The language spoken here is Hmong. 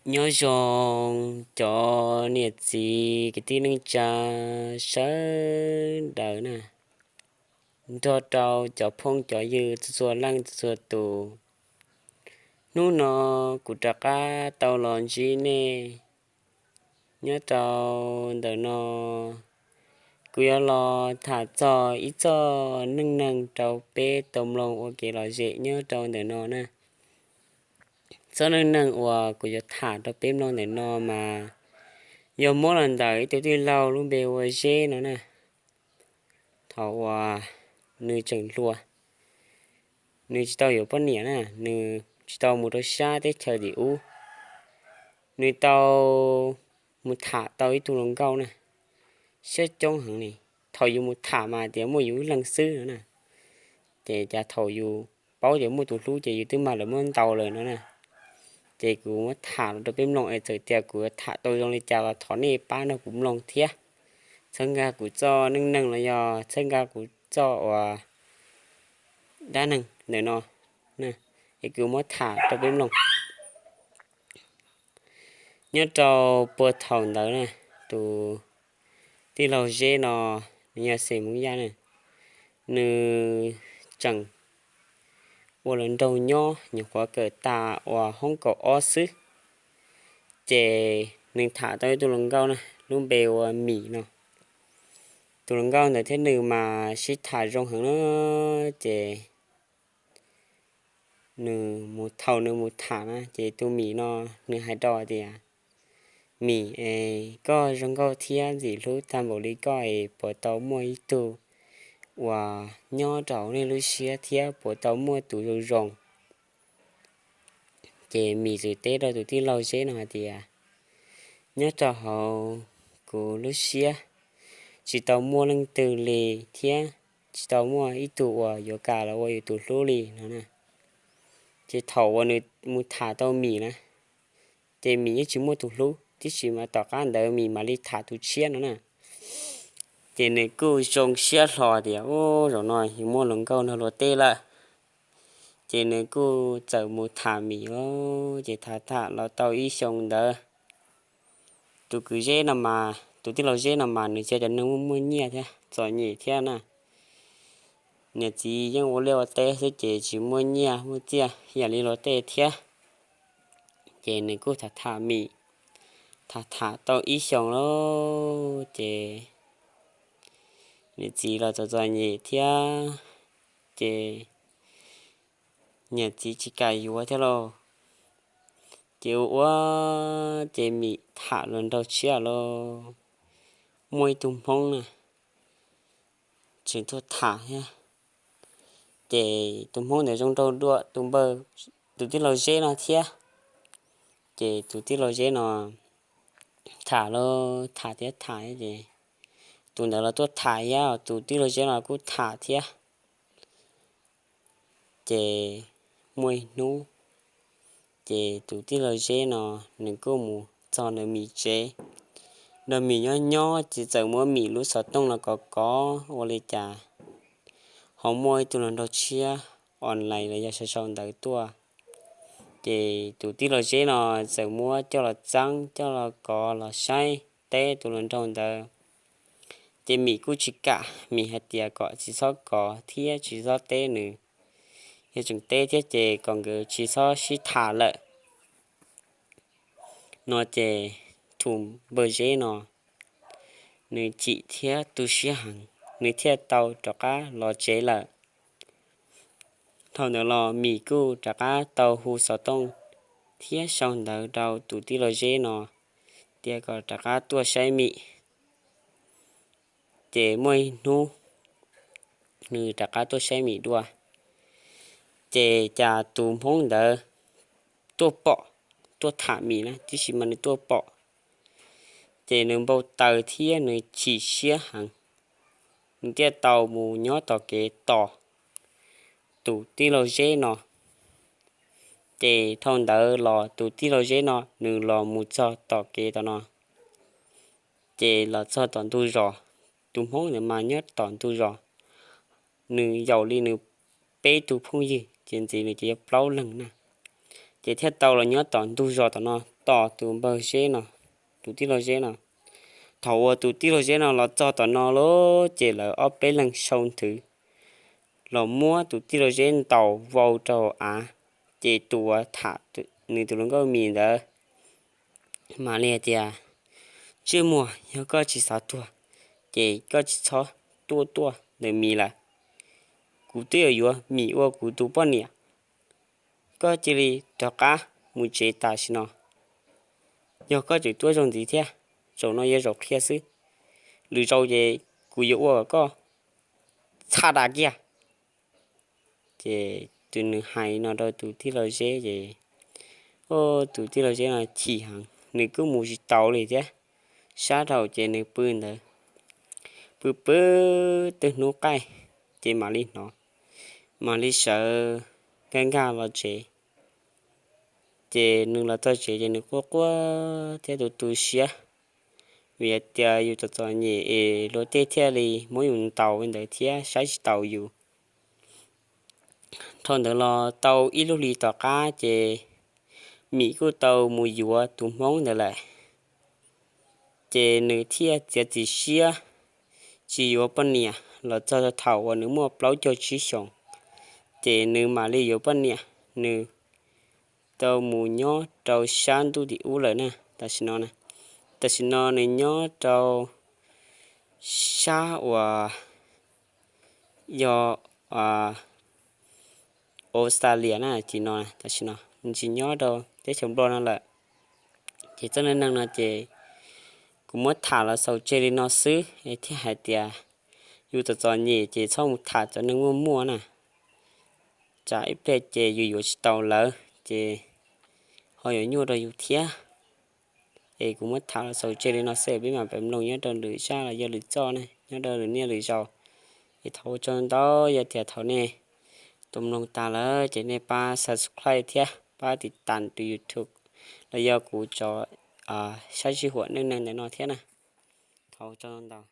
Nyob zoo cov niam txiv kwv tij neej tsa sawv daws na, nrog rau cov phooj cov ywg txhua txhua leej txhua txhua tus. Hnub no kuv rov qab tau los ntsib nej nyob rau ntawm no, kuv yuav los tham txog ib txoj neej neeg rau peb tau mloog ua kev lom zem nyob rau ntawm no na. Txoj neej neeg uas kuv yuav tham rau peb mloog ntawm no mas yog muab los ntawm ib tug tij laug lub npe ua Zeb no na. Thaum uas nws tseem hluas, nws tsis tau yuav poj niam na, nws tsis tau mus rau sab teb chaws tim ub, nws tau mus tham tau ib tug hluas nkauj na, siab coob heev li. Thaum yus mus tham mas tias muaj yus ib leeg xwb no na, ces cas thaum yus paub tias muaj tus hlub ces yus twb mag lawv muab ntau lawm no na. Ces kuv muab tham los rau peb mloog es txawm tias kuv tham tau zoo li cas los thov nej pab nrog kuv mloog thiab. Txhawb nkag kuv txoj neej neeg los yog txhawb nkag kuv txoj uas dab neeg ntawm no, es kuv muab tham rau peb mloog. Nyob rau puag thaum ntawd na, tus tij laug Zeb no, nws yog xeem Hmoob Yaj na, nws tseem ua hluas nraug nyob nyuam qhuav kawm tas uas hoob kaum ob xwb, ces nws tham tau ib tug hluas nkauj na, lub npe ua Mim no. Tus hluas nkauj ntawd thiab nws mas sib tham zoo heev na, ces nws mus, thaum nws mus tham na ces tus Mim no nws hais rau tias, Mim es, koj zoo nkauj thiab ntxim hlub tag npaum li koj es puas tau muaj ib tug uas nyob rau hauv nej lub siab thiab puas tau muaj tus zoo zoo? Ces Mim txawm teb rau tus tij laug Zeb no hais tias, Nyob rau hauv kuv lub siab tsis tau muaj leej twg li thiab tsis tau muaj ib tug uas yuav kam los ua yus tus hlub li no na. Ces thaum uas nws mus tham tau Mim na, ces Mim yeej tsis muaj tus hlub, tiam sis mas tom qab ntawd Mim mam li tham tus tshiab no na. Ces nws kuj zoo siab hlo tias, Ub, zaum no yus muaj hluas nkauj nrog luag tej lawm. Ces nws kuj txawm mus tham Mim os, ces tham tham los tau ib xyoo ntawd. Tus kwv Zeb no mas, tus tij laug Zeb no mas nws yog cov neeg muaj muaj nyiaj thiab txom nyem thiab na. Niam txiv yeej ua liaj ua teb xwb ces tsis muaj nyiaj muaj txiaj ib yam li luag tej thiab. Ces nws kuj tham tham Mim, tham tham tau ib xyoos lawm ces niam txiv los txom txom nyem thiab, ces niam txiv tsis kam yuav thiab lauj. Ces ua ua ces Mim tham hluas nraug tshiab lawm, muaj ib tug Hmoob na, tseem tuaj tham thiab. Ces tus Hmoob ntawd zoo nraug dua tus npawg, tus tij laug Zeb no thiab. Ces tus tij laug Zeb no tham los tham thiab tham ces tus ntawd los tuaj tham thiab, tus tij laug Zeb no kuj tham thiab. Ces muaj ib hnub, ces tus tij laug Zeb no nws kuj mus txog nws Mim tsev, nrog Mim nyob nyob ces txawm muab Mim lub xov tooj los kov kov ua li cas ho muaj ib tug hluas nraug tshiab online los yog sau sau ntawv tuaj. Ces tus tij laug Zeb no txawm muab coj los txeeb coj los kov los saib teb tus hluas nraug ntawd. Ces Mim kuj tsis kam, Mim hais tias kom tsis txhob kov thiab tsis txhob teb nws, yog tseem teb thiab ces kom nkawd tsis txhob sib tham lawm no ces tus npawg Zeb no nws chim thiab tu siab heev, nws thiaj tau rov qab los tsev lawm. Thaum ntawd los Mim kuj rov qab tau hu xov tooj thiab sau ntawv rau tus tij laug Zeb no tias kom rov qab tuaj saib Mim. Ces muaj ib hnub nws rov qab tuaj saib Mim dua, ces cas tus Hmoob ntawd tuaj pom, tuaj tham Mim na, tiam sis mas nws tuaj pom, ces nws npau taws thiab nws chim siab heev, nws thiaj tau mus nyob tom kev tos tus tij laug Zeb no. Ces dhau ntawd los tus tij laug Zeb no nws los mus txog tom kev tom no, ces los txog tom ntug zos, tus Hmoob ntawd mas nyob tom ntug zos, nws yaum li nws peb tug phooj ywg ces ntxiv nws ces yog plaub leeg na. Ces thiaj tau los nyob tom ntug zos tom no tos tus npawg Zeb no, tus tij laug Zeb no. Thaum uas tus tij laug Zeb no los txog tom no lawm ces lawv ob peb leeg sau nthwv los muab tus tij laug Zeb ntaus vau rau av. Ces tus uas tham nws tus hluas nkauj Mis ntawd mam li hais tias, Ntsej muag, yog koj tsis xav tuag ces koj tsis txhob tuaj tuaj ntawm Mis lawm. Kuv twb yuav yuav Mis ua kuv tus poj niam, koj cia li rov qab mus tsev tam sim no. Yog koj tseem tuaj zaum ntxiv thiab, zaum no yog zaum qhia xwb, lwm zaus ces kuv yuav ua kom koj txha tas kiag. Ces tus nws hais no rau tus tij laug Zeb ces, tus tij laug Zeb no chim heev, nws kuj mus tsis tau li thiab. Sab rau ces nws pw ntawd, pw pw twb hnub qaij, ces mam li hnov, mam li sawv nkag nkag los tsev. Ces nws los txog tsev ces nws quaj quaj thiab tu tu siab, vim tias yus txom txom nyem es luag tej thiaj li muab yus ntaus li ntawd thiab saib tsis taus yus. Dhau ntawd los tau ib lub hli tom qab ces Mim kuj tau mus yuav tus Hmoob ntawd lawm. Ces nws thiaj txiav txim siab tsis yuav poj niam los txog thaum uas nws muaj plaub caug tsib xyoos, ces nws mam li yuav poj niam. Nws tau mus nyob rau sab ntuj tim ub lawm na. Tam sim no, tam sim no nws nyob rau sab uas yog Australia na. Tam sim no nws tsis nyob rau teb chaws Nplog no lawm. Ces txoj neej neeg no ces kuv muab tham los xaus tseg li no xwb es thiaj hais tias yus txom txom nyem ces txhob mus tham cov neeg muaj muaj na, tsam ib pliag ces yus yuav tsis tau lawv ces ho yuav nyuaj rau yus thiab. Es kuv muab tham los xaus tseg li no xwb, peb mam pem mloog nyob rau lwm zaj los yog lwm txoj ne, nyob rau lwm niaj lwm zaus. Es thov ua tsaug ntau, yog tias thaum nej tus mloog tas lawm ces nej pab subscribe thiab pab tiv tas tus YouTube los yog kuv cov sab sij huam neej neeg ntawm no thiab na. Thov ua tsaug ntau.